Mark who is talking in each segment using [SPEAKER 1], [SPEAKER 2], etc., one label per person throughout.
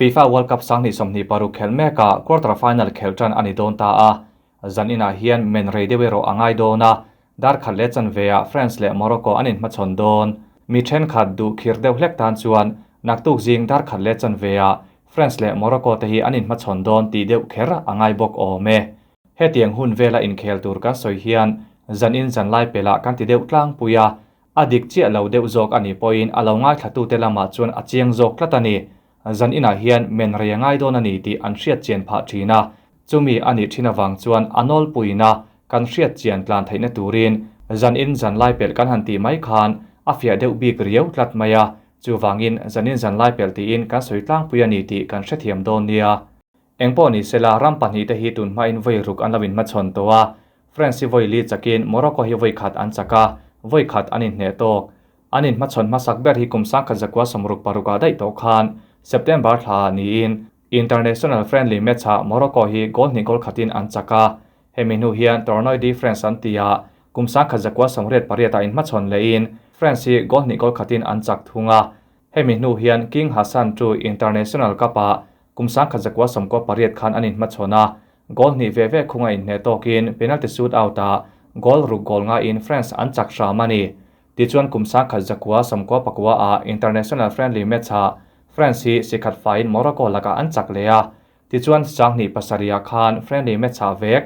[SPEAKER 1] FIFA World Cup 2026 khelh mekah quarter final khelh tan a ni dawn ta a, zan inah hian men rei deuh erawh a ngai dawn a, dar khat leh chanveah France leh Morocco an inhmachhawn dawn. Mi thenkhat duh khir deuh hlek tan chuan naktuk zing dar khat leh chanveah France leh Morocco te hi an inhmachhawn dawn tih deuh kher a ngai bawk awm e. Hetiang hun vela inkhel tur kan sawi hian zan in zan lai pelah kan ti deuh tlangpui a, a dik chiah lo deuh zawk a nih pawhin a lo ngaithlatute lamah chuan a chiang zawk tlat a ni. Zan inah hian men rei a ngai dawn a ni tih an hriat chian phah thin a, chumi a nih thin avang chuan a nawlpuiin a kan hriat chian tlan theihna turin zan in zan lai pelh kan han tih mai khan a fiah deuh bik riau tlat mai a, chuvangin zan in zan lai pelh tiin kan sawi tlangpui a ni tih kan hrethiam dawn nia. Engpawh ni sela, ram pahnihte hi tun hmain vawi ruk an lo inhmachhawn tawh a, France hi vawi li chakin Morocco hi vawi khat an chak a, vawi khat an inhneh tawk. An inhmachhawn hmasak ber hi kum 1966 ah daih tawh khan September thla niin International Friendly Match-ah Morocco hi goal hnih goal khatin an chak a, hemi hnu hian Tournoi de France an ti a, kum 1988 ah inhmachhawn lehin France hi goal hnih goal khatin an chak thung a, hemi hnu hian King Hassan ii International Cup-ah kum 1998 khan an inhmachhawn a, goal hnih ve ve khunga inhneh tawkin penalty shootout-ah goal ruk goal ngain France an chak hram a ni. Tichuan kum 1999 ah International Friendly Match-ah France hi sikhat faiin Morocco lakah an chak leh a, tichuan 2007 ah khan Friendly Match-ah vek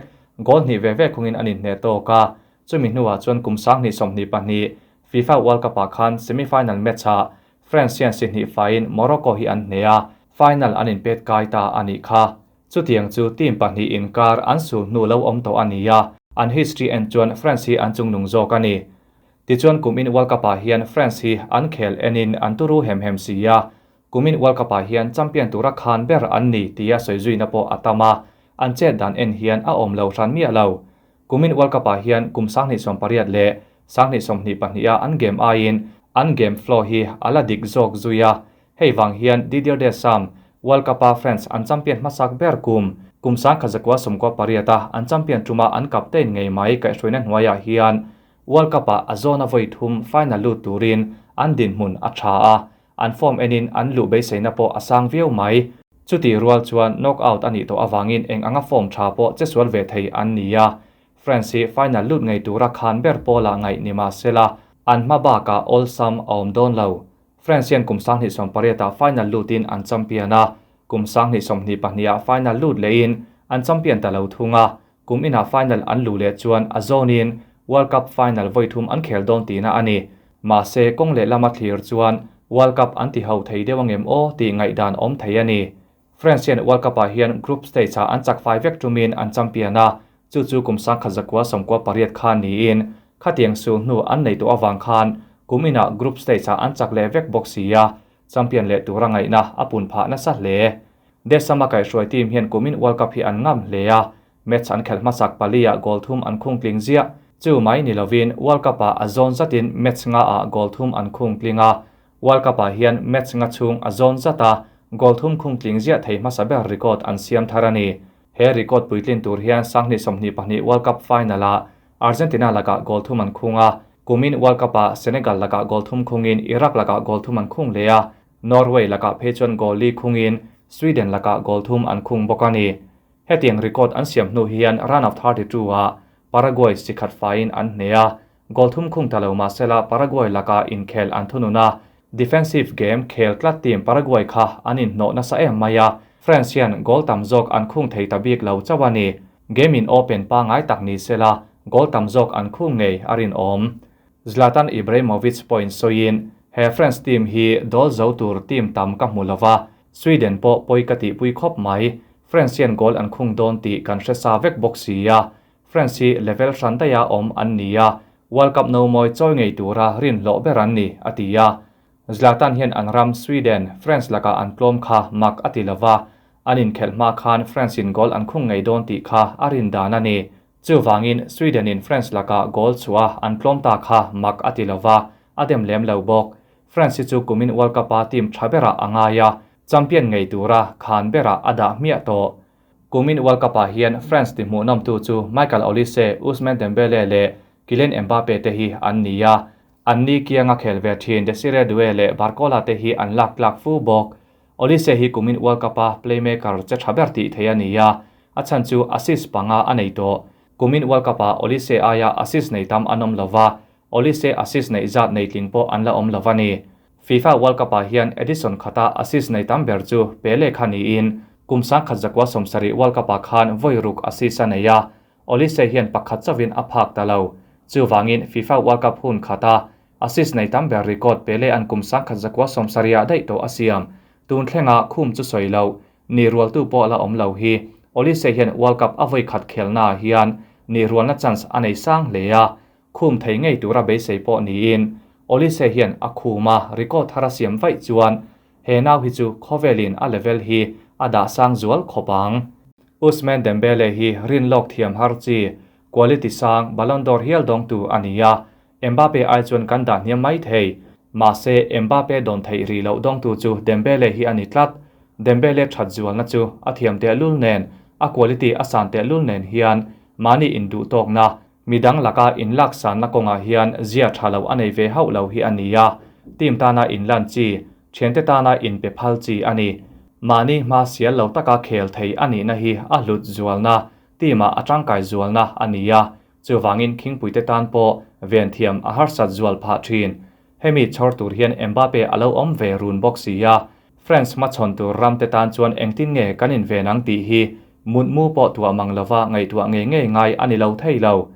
[SPEAKER 1] goal hnih ve ve khungin an inhneh tawk a, chumi hnuah chuan kum 2022 FIFA World Cup-ah khan semi-final match-ah France hian si hnih faiin Morocco hi an hneh a, final an inpet kai ta a nih kha. Chutiang chu team pahnih inkar an sul hnu lo awm tawh a ni a, an history en chuan France hi an chungnung zawk a ni. Tichuan kumin World Cup-ah hian France hi an khel enin an turu hem hem si a, kumin World Cup-ah hian champion tura khan ber an ni tia sawi zuina pawh a tam a, an chet dan en hian a awm lo hran miah lo. Kumin World Cup-ah hian kum 2018 leh 2022 a an game aiin an game flow hi a la dik zawk zui a, hei vang hian Didier Deschamps World Cup-a France an champion hmasak ber kum, kum 1998 a an champion tuma an captain ngei mai kaihhruaina hnuaiah hian World Cup-ah a zawna vawi thum final lut turin an dinhmun a tha a, an form enin an luh beiseina pawh a sang viau mai. Chutih rual chuan knockout a nih tawh avangin eng anga form tha pawh che sual ve thei an ni a, France hi final lut ngei tura khan ber pawlah ngaih ni mah sela, an hma bakah awlsam a awm dawn lo. France hian kum 2018 ah final lutin an champion a, kum 2022 ah final lut lehin an champion ta lo thung a, kum inah final an luh leh chuan a zawnin World Cup final vawi thum an khel dawn tihna a ni. Mahse, kawng leh lama thlir chuan World Cup an ti ho thei deuh angem aw tih ngaihdan awm thei a ni. France hian World Cup-ah hian group stage-ah an chak fai vek tumin an champion a, chu chu kum 1998 khan niin khatiang sul hnu an nei tawh avang khan kum inah group stage-ah an chak leh vek bawk si a, champion leh tura ngaihna a pun phah nasa hle. Deschamps-a kaihhruai team hian kumin World Cup hi an ngam hle a, match an khelh hmasak pali-ah goal thum an khung tling ziah. Chu mai ni lovin World Cup-ah a zawn zatin match nga-ah goal thum an khung tling a, World Cup-ah hian match nga chhung a zawn zat a, goal thum khung tling ziah thei hmasa ber record an siam thar a ni. He record puitlin tur hian 2022 World Cup final-ah Argentina lakah goal thum an khung a, kumin World Cup-ah Senegal lakah goal thum khungin Iraq lakah goal thum an khung leh a, Norway lakah phei chuan goal li khungin Sweden lakah goal thum an khung bawk a ni. Hetiang record an siam hnu hian round of 32 ah Paraguay sikhat faiin an hneh a, goal thum khung ta lo mahsela Paraguay lakah inkhel an thunun a, defensive game khel tlat team Paraguay kha an inhnawh nasa em mai a, France hian goal tam zawk an khung thei ta bik lo chauh a ni. Game in open pangai tak ni sela goal tam zawk an khung ngei a rinawm. Zlatan Ibrahimovic pawhin sawiin, He France team hi dawl zo tur team tam ka hmu lova, Sweden pawh pawi ka tihpui khawp mai. France hian goal an khung dawn tih kan hre sa vek bawk si a, France hi level hran daiha awm an ni a, World Cup no mawi chawi ngei tura rin hlawh ber an ni, a ti a. Zlatan hian an ram Sweden, France lakah an tlawm kha mak a ti lova, an inkhelh hma khan France in goal an khung ngei dawn tih kha a rin dan a ni. Chuvangin Sweden in France lakah goal chhuah an tlawm ta kha mak a ti lova, a dem lem lo bawk. France hi chu kumin World Cup-a team tha berah a ngai a, champion ngei tura khan berah a dah hmiah tawh. Kumin World Cup-ah hian France ti hmuhnawmtu chu Michael Olise, Ousmane Dembele leh Kylian Mbappe te hi an ni a, an ni kianga khel ve thin Desiree Doué leh Barcola te hi an lak tlak fu bawk. Olise hi kumin World Cup-a playmaker che tha ber tih theih a ni a, a chhan chu assist panga a nei tawh. Kumin World Cup-ah Olise aia assist nei tam an awm lo va, Olise assist neih zat nei tling pawh an la awm lo a ni. FIFA World Cup-ah hian edition khata assist nei tam ber chu Pele kha niin, kum 1970 World Cup-ah khan vawi ruk assist a nei a, Olise hian pakhat chauhin a phak ta lo. Chuvangin FIFA World Cup hun khata assist nei tam ber record Pele an kum 1970 ah daih tawh a siam. Tun thlenga khum chu sawi lo, ni rualtu pawh la awm lo hi Olise hian World Cup a vawi khat khelnaah hian ni rualna chance a nei sang hle a, khum thei ngei tura beisei pawh niin Olise hian a khum a record thar a siam vaih chuan he nau hi chu khawvelin a level hi a dah sang zual khawp ang. Ousmane Dembele hi rin lawk thiam har chi, quality sang, Ballon d'Or hial dawngtu a ni a, Mbappe ai chuan kan dah hniam mai thei. Mahse, Mbappe dawn theih rih loh dawngtu chu Dembele hi a ni tlat. Dembele that zualna chu a thiam tehlul nen, a quality a san tehlul nen hian mahni induh tawkna, midang laka inlak sanna kawngah hian zia tha lo a nei ve hauh lo hi a ni a. Team tana inlan chi, thiante tana inpe phal chi a ni. Mahni hma sial lo taka khel thei a nihna hi a hlut zualna, team-ah a tangkai zualna a ni a. Chuvangin khingpuite tan pawh ven thiam a harsat zual phah thin. Hemi chhawr tur hian Mbappe a lo awm ve run bawk si a, France hmachhawn tur ramte tan chuan engtin nge kan inven ang tih hi mutmu pawh tuah mang lova ngaihtuah ngei ngei ngai a ni lo thei lo.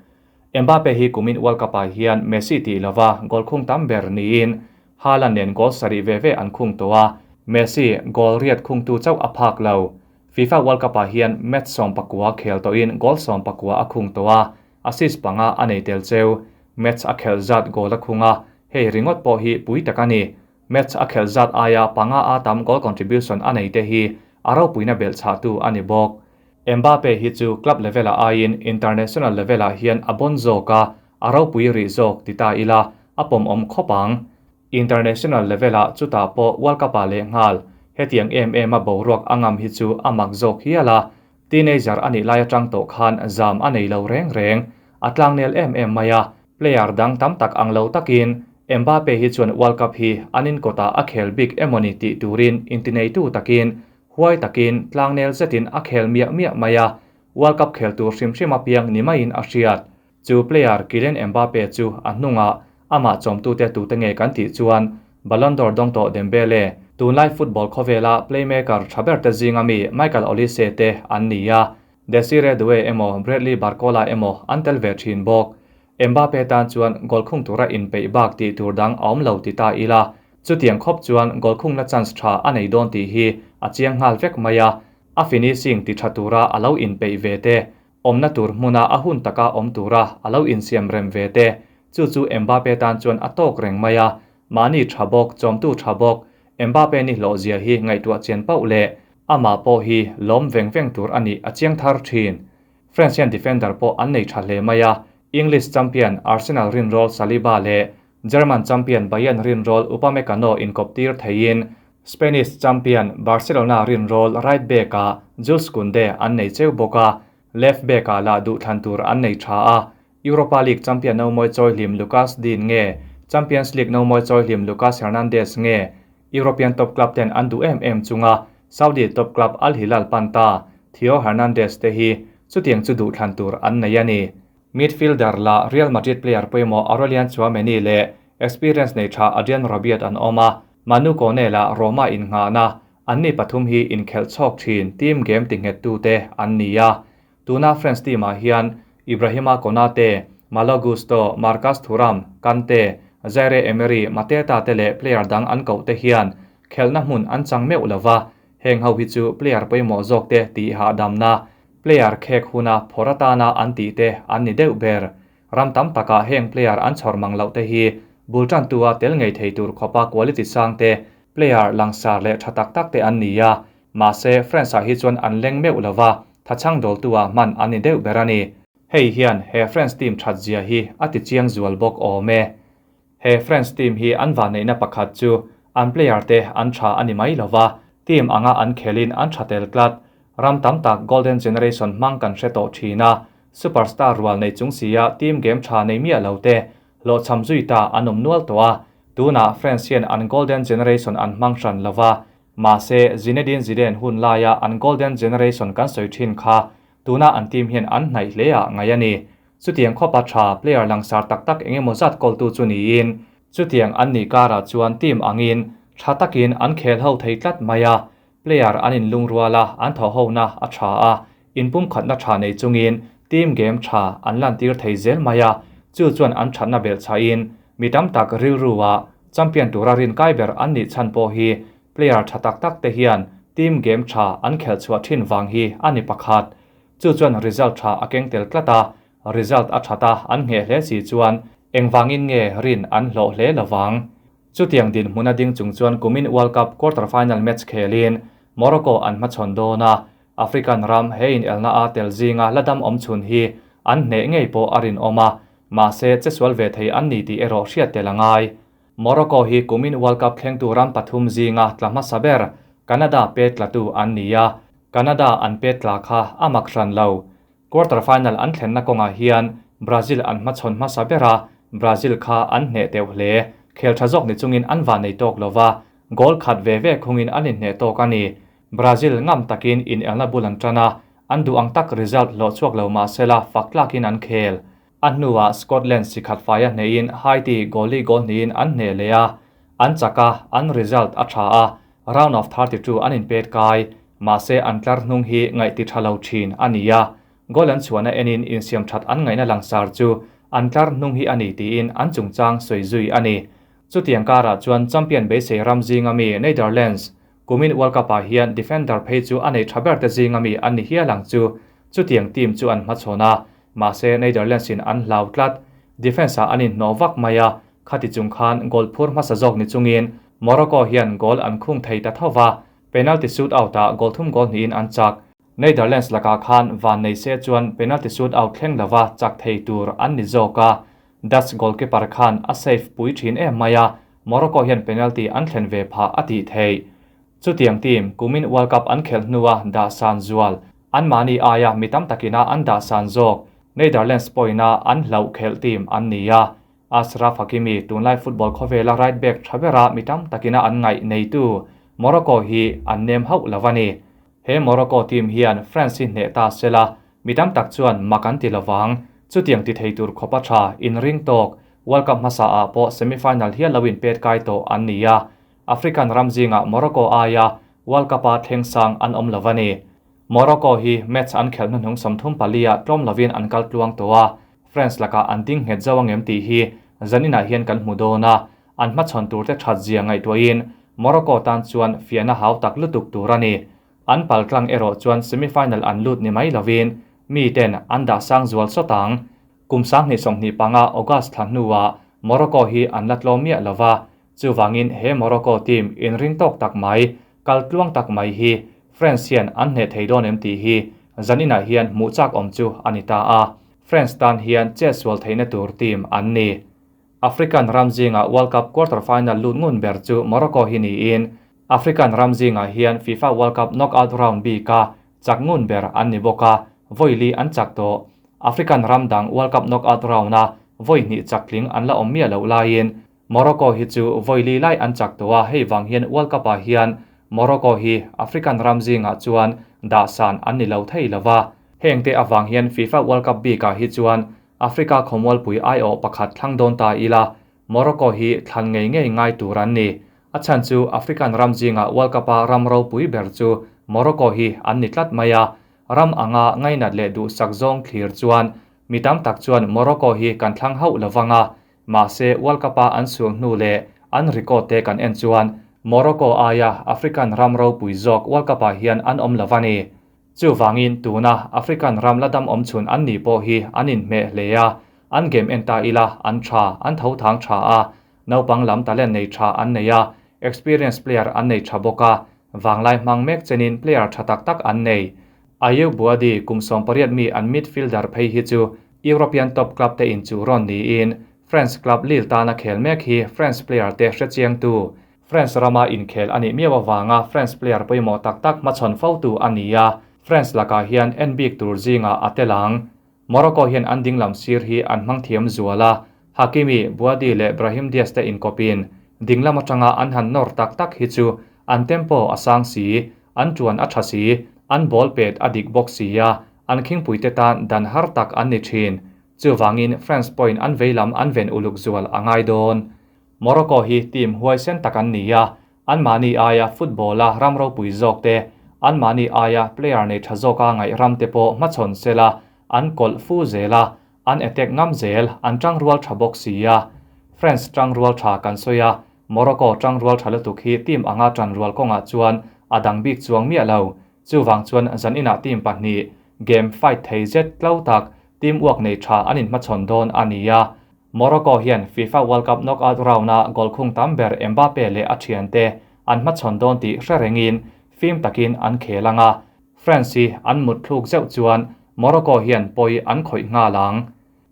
[SPEAKER 1] Mbappe hi kumin World Cup-ah hian Messi tih lova goal khung tam ber niin Haaland nen goal sarih ve ve an khung tawh a, Messi goal riat khungtu chauh a phak lo. FIFA World Cup-ah hian match 19 khel tawhin goal 19 a khung tawh a, assist panga a nei tel cheu. Match a khelh zat goal a khung a, hei ringawt pawh hi pui tak a ni. Match a khelh zat aia panga a tam goal contribution a nei te hi a ropuina belh chhahtu a ni bawk. Mbappe hi chu club level-ah aiin international level-ah hian a bawn zawk a, a ropui rih zawk ti ta ila a pawmawm khawp ang. International level-ah chutah pawh World Cup-ah lehnghal hetiang em em a boruak a ngam hi chu a mak zawk hial a, teenager a nih lai atang tawh khan zam a nei lo reng reng. A tlangnel em em mai a, player dang tam tak ang lo takin Mbappe hi chuan World Cup hi an inkawtah a khel bik emawni tih turin intineitu takin, huai takin, tlangnel zetin a khel miah miah mai a, World Cup khel tur hrim hrim a piang ni maiin a hriat. Chu player Kylian Mbappe chu a hnungah amah chawmtute tute nge kan tih chuan Ballon d'Or dawng tawh Dembele, tunlai football khawvela playmaker tha berte zinga mi Michael Olise te an ni a, Desire Doue emaw Bradley Barcola emaw an tel ve thin bawk. Mbappe tan chuan goal khung tura inpeih bak tih tur dang a awm lo ti ta ila, chutiang khawp chuan goal khungna chance tha a nei dawn tih hi a chiang nghal vek mai a, a finishing ti tha tura a lo inpeih ve te Awmna tur hmuna a hun taka awm tura a lo insiam rem ve te, chu chu Mbappe tan chuan a tawk reng mai a, mahni tha bawk, chawmtu tha bawk, Mbappe ni hlawh zia hi ngaihtuah chian pauh leh amah pawh hi lawm veng veng tur a nih a chiang thar thin. France hian defender pawh an nei tha hle mai a, English champion Arsenal rinrawl Saliba leh German champion Bayern rinrawl Upamecano inkawp tir theiin Spanish champion Barcelona rinrawl right back-ah Jules Kounde an nei cheu bawk a, left back-ah lah duhthlan tur an nei tha a, Europa League champion nomawi chawihlim Lucas Digne nge Champions League nomawi chawihlim Lucas Hernandez nge European top club ten an duh em em chunga Saudi top club Al Hilal pan ta Theo Hernandez te hi chutiang chu duhthlan tur an nei a ni. Midfielder la Real Madrid player pawimawh Aurelien Tchouameni leh experience nei tha Adrien Rabiot an awm a, Manu Kone lah Roma innghahna, anni pathum hi inkhelh chhawk thin team game tinghettute an ni a. Tuna France team-ah hian Ibrahima Konate, Malo Gusto, Marcus Thuram, Kante, Zaire Emery, Mateta te leh player dang an koh te hian khelhna hmun an chang meuh lova, heng ho hi chu player pawimawh zawk te tih hahdamna Player khek huna phawrh atana an tih te an ni deuh ber. Ram tam takah heng player an chhawr mang loh te hi bul tantua tel ngei thei tur khawpa quality sang te, player langsar leh tha tak tak te an ni a. Mahse, France-ah hi chuan an leng meuh lo va, thachhang dawltua hman an ni deuh ber a ni. Hei hian he France team that zia hi a ti chiang zual bawk awm e. He France team hi an vanneihna pakhat chu an player te an tha a ni mai lo va, team anga an khelin an tha tel tlat. Ram tam tak Golden Generation hmang kan hre tawh thin a, superstar rual nei chung sia team game tha nei miah lo te hlawhchham zui ta an awm nual tawh a, tunah France hian an Golden Generation an hmang hran lo va. Mahse, Zinedine Zidane hun laia an golden generation kan sawi thin kha tuna an team hian an hnaih hle ah ngaih a ni. Chutiang khawpa tha player langsar tak tak engemaw zat kawltu chu niin, chutiang an nih karah chuan team angin tha takin an khel ho thei tlat mai a, player an inlungrual a, an thawhhona a tha a, inpumkhatna tha nei chungin team game tha an lantir thei zel mai a, chu chuan an thatna belhchhahin mi tam tak rilru ah champion tura rinkai ber an nih chhan pawh hi player tha tak tak te hian team game tha an khelh chhuah thin vang hi a ni pakhat. Chu chuan result tha a keng tel tlat a, result a that a an ngheh hle si chuan engvangin nge rin an hlawh hle lovang. Chutiang dinhmun a ding chung chuan kumin World Cup quarter final match khelin Morocco an hmachhawn dawn a, African ram he inelna a tel zinga la dam awm chhun hi an hneh ngei pawh a rinawm a, mahse chesual ve thei an ni tih erawh hriat tel a ngai. Morocco hi kumin World Cup thlengtu ram pathum zinga tla hmasa ber Canada pet tlatu an ni a, Canada an pet tla kha a mak hran lo. Quarter final an thlenna kawngah hian Brazil an hmachhawn hmasa ber a, Brazil kha an hneh teuh hle. Khel tha zawk ni chungin an van nei tawk lova, goal khat ve ve khungin an inhneh tawk a ni. Brazil ngam takin inelna bul an tan a, an duh ang tak result hlawh chhuak lo mahsela fak tlakin an khel. A hnuah Scotland sikhat faia hnehin Haiti goal-i goal hnihin an hneh leh a, an chak a, an result a tha a, round of 32 an inpet kai. Mahse an tlar hnung hi ngaih ti tha lo thin a ni a, goal an chhuahna enin insiam that an ngaihna langsar chu an tlar hnung hi a ni tiin an chungchang sawi zui a ni. Chutiang karah chuan champion beisei ram zinga mi Netherlands kumin World Cup ah hian defender phei chu a nei tha ber te zinga mi an ni hial ang chu. Chutiang team chu an hmachhawn a, mahse Netherlands in an hlau tlat. Defence ah an inhnawh vak mai a, khati chung khan goal phur hmasa zawk ni chungin Morocco hian goal an khung thei ta tho va, penalty shoot out ah goal thum goal hnihin an chak. Netherlands lakah khan van nei se chuan penalty shoot out thleng lova chak thei tur an ni zawk a, Dutch goalkeeper khan a save pui thin em mai a, Morocco hian penalty an thlen ve phah a tih theih. Chutiang team kumin World Cup an khelh hnua dah san zual, an mahni aia mi tam takina an dah san zawk, Netherlands pawhina an hlauh khelh team an ni a. Achraf Hakimi tunlai football khawvela right back tha bera mi tam takina an ngaih neitu Morocco hi an nem hauh lo a ni. He Morocco team hian France hi hneh ta sela, mi tam tak chuan mak an ti lovang. Chutiang ti thei tur khawpa tha inring tawk World Cup hmasa ah pawh semi-final hial lo inpet kai tawh an ni a. African ram zingah Morocco aia World Cup a thleng sang an awm lo a ni. Morocco hi match an khelh hnuhnung 34 ah tlawm lovin an kal tluang tawh a, France lakah an ding nghet zo angem tih hi zaninah hian kan hmu dawn a, an hmachhawn tur te that zia ngaihtuahin Morocco tan chuan fiahna hau tak lutuk tur a ni. An pal tlang erawh chuan semi-final an lut ni mai lovin mi ten an dah sang zual sawt ang. Kum 2025 August thla hnuah Morocco hi an la tlawm miah lova, chuwangin he Morocco team inring tawk tak mai, kal tluang tak mai hi France hian an hneh thei dawn em tih hi zaninah hian hmuh chak awm chu a ni ta a. France tan hian che sual theihna tur team an ni. African ram zingah World Cup quarter final lut ngun ber chu Morocco hi niin, African ram zingah hian FIFA World Cup knockout round bika chak ngun ber an ni bawk a, vawi li an chak tawh. African ram dang World Cup knockout round a vawi hnih chak tling an la awm miah loh laiin Morocco hi chu vawi li lai an chak tawh a, hei vang hian World Cup ah hian Morocco hi African ram zingah chuan dah san an ni lo thei lova. Heng te awang hian FIFA World Cup bikah hi chuan Africa khawmualpui ai awh pakhat thlang dawn ta ila, Morocco hi thlan ngei ngei ngai tur an ni. A chhan chu African ram zingah World Cup a ram ropui ber chu Morocco hi an ni tlat mai a, ram anga ngainat leh duh sak zawng thlir chuan mi tam tak chuan Morocco hi kan thlang hauh lovanga, mahse World Cup a an sul hnu leh an record te kan en chuan Morocco aia African ram ropui zawk World Cup ah hian an awm lovani. Chuwangin tuna African ram la dam awm chhun an ni pawh hi an inhmeh hle a, an game en ta ila an tha, an tho thang tha a, naupang lam talent nei tha an nei a, experience player an nei tha bawk a, vanglai hmang mek chenin player tha tak tak an nei. Ayyoub Bouaddi kum 18 mi an midfielder phei hi chu European top club te in chu rawn niin France club Lille tana khel mek hi France player te hrechiang tu. France rama inkhel ani miau awanga France player pawimawh tak tak hmachhawn fo tu a ni a, France lakah hian en bik tur zinga a telang. Morocco hian an dinglam sir hi an hmang thiam zual a, Hakimi, Bouaddi leh Brahim Diaz te inkawpin dinglam atanga an han nawr tak tak hi chu An tempo a sang si, an ṭuan a ṭha si, an ball pet a dik bawk si a, an khingpuite tan dan har tak an ni ṭhin. Chuvangin France pawhin an veilam an ven uluk zual a ngai dawn. Morocco hi team huaisen tak an ni a, anmahni aia football-a ram ropui zawk te, anmahni aia player nei tha zawka ngaih ram te pawh hmachhawn sela an kawlh fu zel a, an attack ngam zel, an tangrual tha bawk si a. France tangrual tha kan sawi a, Morocco tangrual tha lutuk hi team anga tanrual kawngah chuan a dang bik chuang miah lo. Chuvang chuan zaninah team pahnih game fight thei zet tlo tak, team uak nei tha an inhmachhawn dawn a ni a. Morocco hian FIFA World Cup knockout round-a goal khung tam ber Mbappe leh a thiante an hmachhawn dawn tih hre rengin fim takin an khel ang a, France hi an mut thluk zeuh chuan Morocco hian pawi an khawih nghal ang.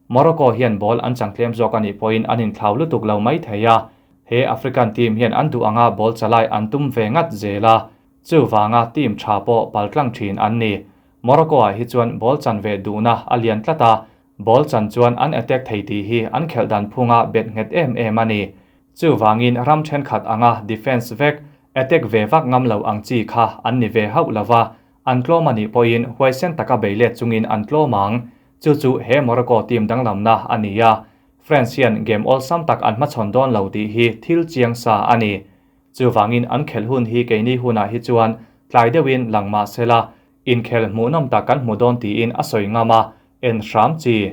[SPEAKER 1] Morocco hian ball an chang tlem zawk a nih pawhin an inthlau lutuk lo mai thei a, he African team hian an duh anga ball chalai an tum ve ngat zel a, chuvanga team tha pawh paltlang thin an ni. Morocco-ah hi chuan ball chan ve duhna a lian tlat a, Ball chan chuan an attack thei tih hi an khelh dan phunga bet nghet em em a ni. Chuvangin ram thenkhat anga defence vek, attack ve vak ngam lo ang chi kha an ni ve hauh lo va, an tlawm a nih pawhin huaisen taka bei let chungin an tlawm ang. Chu chu he Morocco team danglamna a ni a, France hian game awlsam tak an hmachhawn dawn lo tih hi thil chiang sa a ni. Chuvangin an khelh hun hi keini hunah hi chuan tlai deuhin lang mah sela, Inkhel hmuhnawm tak kan hmu dawn tiin a sawi ngam a, en hram chi.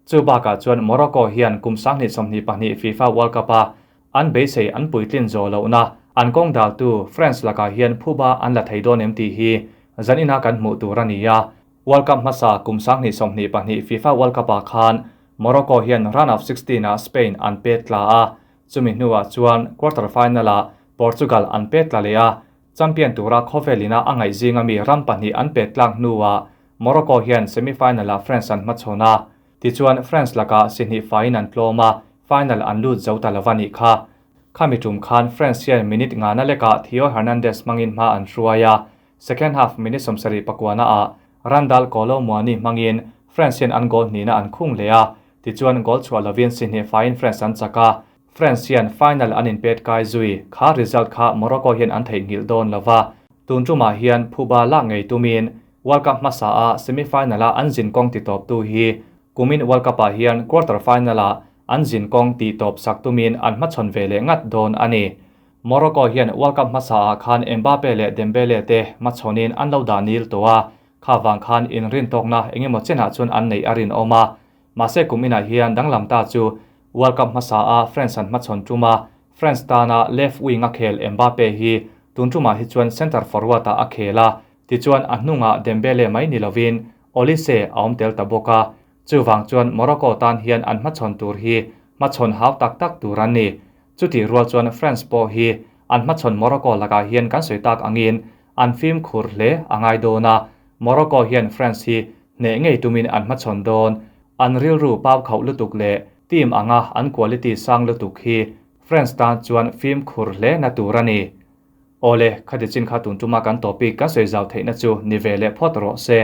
[SPEAKER 1] Chu bakah chuan Morocco hian kum 2022 FIFA World Cup-a an beisei an puitlin zawh lohna an kawng daltu France lakah hian phuba an la thei dawn em tih hi zanina kan hmuh tur a ni a. World Cup hmasa kum 2022 FIFA World Cup-ah khan Morocco hian round of 16-ah Spain an pet tla a, chumi hnuah chuan quarter final-ah Portugal an pet tla leh a, Champion tura khawvel ina a ngaih zinga mi ram pahnih an pet tlak hnuah Morocco hian semi-final-ah France an hmachhawn a. Tichuan France lakah si hnih faiin an tlawm a, final an lut zo ta lova nih kha. Khami tum khan France hian minute ngana lekah Theo Hernandez hmangin hma an hruai a, second half minute 70 pakuana ah Randal Kolo Muani hmangin France hian an goal hnihna an khung leh a, tichuan goal chhuah lovin si hnih faiin France an chak a. France hian final an inpet kai zui, kha result kha Morocco hian an theihnghilh dawn lo va, tun tumah hian phuba lak ngei tumin World Cup hmasa a semi-final a an zin kawng titawptu hi kumin World Cup ah hian quarter final ah an zin kawng tihtawp sak tumin an hmachhawn ve leh ngat dawn a ni. Morocco hian World Cup hmasa ah khan Mbappe leh Dembele te hmachhawnin an lo dah nil tawh a, kha vang khan inrintawkna engemaw chenah chuan an neih a rinawm a. Mahse kum inah hian danglam ta chu World Cup hmasa a France an hmachhawn tum a, France tana left wing a khel Mbappe hi tun tumah hi chuan centre forward ah a khel a, tichuan a hnungah Dembele mai ni lovin Olise a awm tel ta bawk a, chuvang chuan Morocco tan hian an hmachhawn tur hi hmachhawn hau tak tak tur an ni. Chutih rual chuan France pawh hi an hmachhawn Morocco lakah hian kan sawi tak angin an fimkhur hle a ngai dawn a, Morocco hian France hi hneh ngei tumin an hmachhawn dawn. An rilru pau khauh lutuk leh team anga an quality sang lutuk hi France tan chuan fimkhur hle na tur a ni. Awle, khati chin kha tun tuma kan topic kan sawi zau theihna chu ni ve leh phawt rawh se.